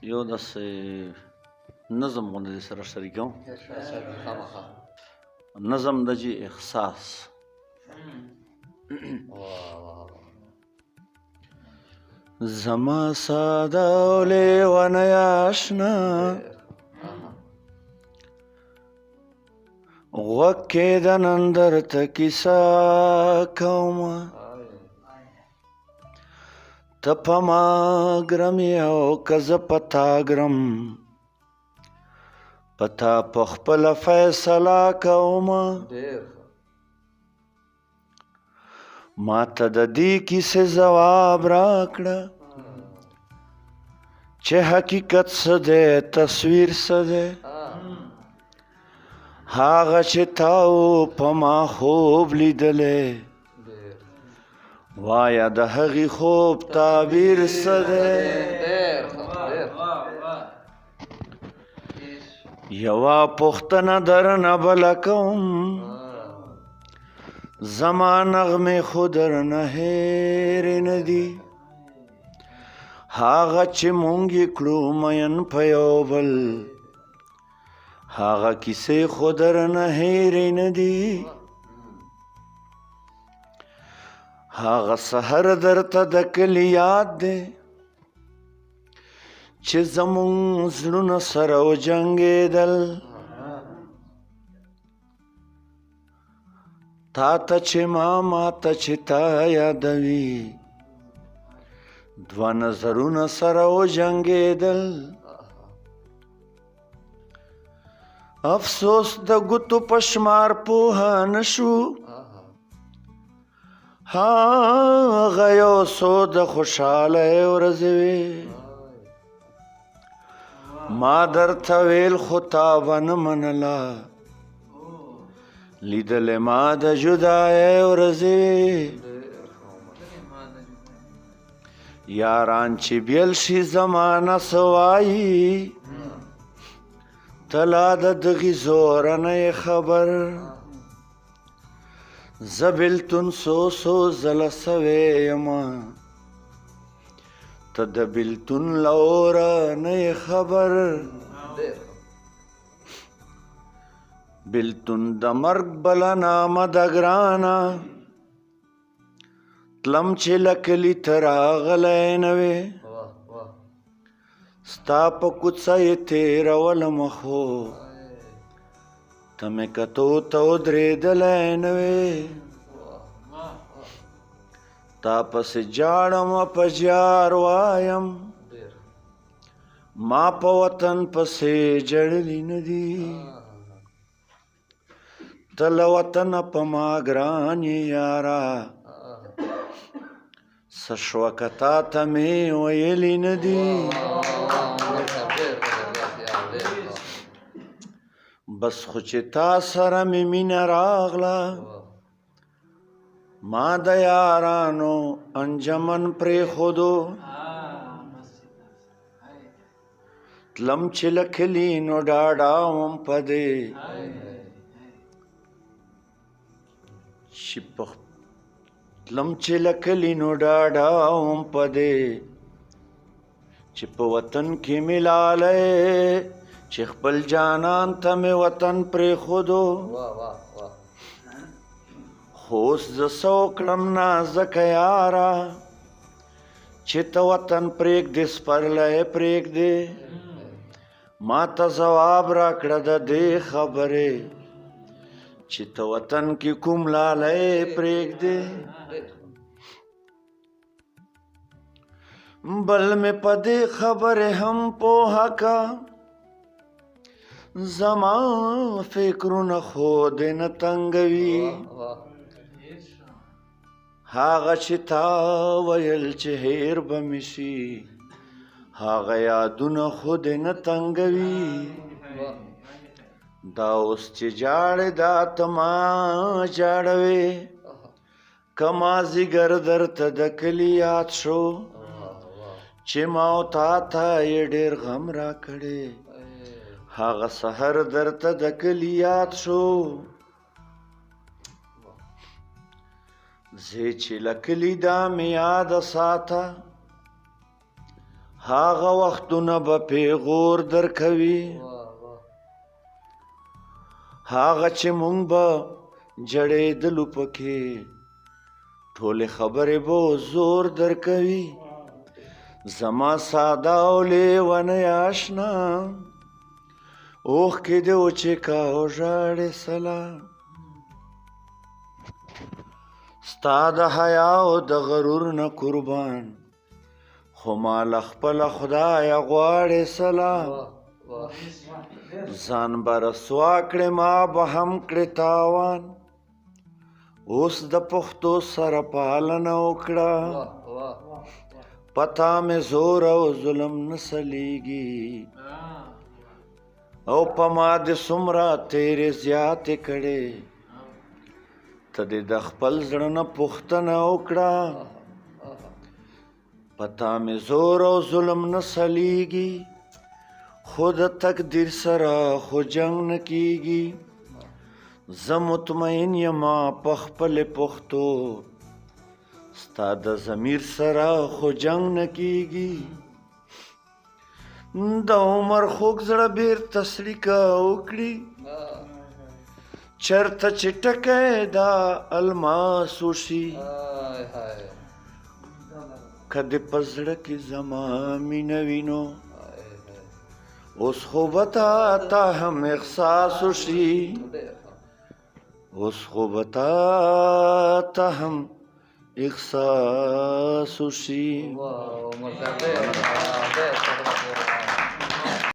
یو داسې نظم غوندې دې سره شریکوم. نظم د جی احساس. زما ساده او لیونی آشنا، غوږ کې د نن درته کیسه کوم. ته په ما ګرم یې او که زه په تا ګرم، په تا په خپله فیصله کوم. ما ته د دې کیسې ځواب راکړه چې حقیقت څه دی، تصویر څه دی. هغه چې تا په ما خوب لیدلی، وایا د هغې خوب تعبیر څه دی؟ یوه پوښتنه درنه بله کوم، زما نغمې خو درنه هېرې نه دي. هغه چې مونږ یې کړو مین په یو بل، هغه کیسې خو درنه هېرې نه دي. هغه سحر درته د کلي یاد دی چې زمونږ زړونه سره وجنګېدل. تا ته چې ما، ما ته چې تا یادوي، دوه نظرونه سره وجنګېدل. افسوس د ګوتو په شمار پوه نه شو، هغه یو څو د خوشحالۍ ورځې وې. ما درته ویل خو تا به نه منله، لیدلې ما د جدایۍ ورځې وې. یاران چې بیل شي زمانه څه وایي، ته لا د دغې زوره نه یې خبر. زه بېلتون څو څو ځله سوی یم، ته د بېلتون له اوره نه یې خبر. بېلتون د مرګ بله نامه ده ګرانه، تلم چې له کلي ته راغلی نه وې. ستا په کوڅه یې تېرولم خو ته مې کتو ته ودرېدلی نه وې. تا پسې ژاړم په ژار وایم، ما په وطن پسې ژړلي نه دي. ته له وطنه په ما ګران یې یاره، څه شوه که تا ته مې ویلي نه دي؟ بس خو چې تا سره مې مینه راغله، ما د یارانو انجمن پرېښودو. تلم چې له کلي نو ډاډه وم په دې چې په تلم چې له کلي نو ډاډه وم په دې چې په وطن کې مې لالی، چې خپل جانان ته مې وطن پرېښودو. خو اوس زه څه وکړم نازکه یاره، چې ته وطن پرېږدې سپرلی پرېږدې. ما ته ځواب راکړه د دې خبرې چې ته وطن کې کوم لالی پرېږدې. بل مې په دې خبرې هم پوهه کا، زما فکرونه خو دې نه تنګوي. هغه چې تا ویل چې هېر به مې شي، هغه یادونه خو دې نه تنګوي. دا اوس چې ژاړې دا ته ما ژاړوې، که مازدیګر درته د کلي یاد شو، چې ما او تا ته یې ډېر غم راکړی، هغه سحر درته د کلي یاد شو. زه چې له کلي دا مې یاد ساته، هغه وختونه به پیغور درکوي. هغه چې مونږ به جړېدلو پکې، ټولې خبرې به زور درکوي. زما ساده او لیونی آشنا، اوښکې دې وچې کا او ژاړې سلام. ستا د حیا او د غرور نه قربان، خو ما له خپله خدایه غواړې سلام. ځان به رسوا کړې، ما به هم کړې تاوان، اوس د پښتو سره پالنه وکړه. پتا مې زور او ظلم نه سلیږي، او په ما دې څومره تېرې زیاتې کړې، ته دې د خپل زړه نه پوښتنه وکړه. پتا مې زور او ظلم نه سلیږي، خو د تقدیر سره خو جنګ نه کیږي. زه مطمئن یم په خپلې پښتو، ستا د ضمیر سره خو جنګ نه کیږي. د عمر خوږ زړه بېرته سړیکه وکړي، چرته چې ټکی دا الماس وشي. که دې په زړه کې زما مینه وینو، اوس خو به تا هم احساس وشي. اوس خو به تا هم احساس وشي. واه عمر صاحب، ډېر ښه، ډېر ښه.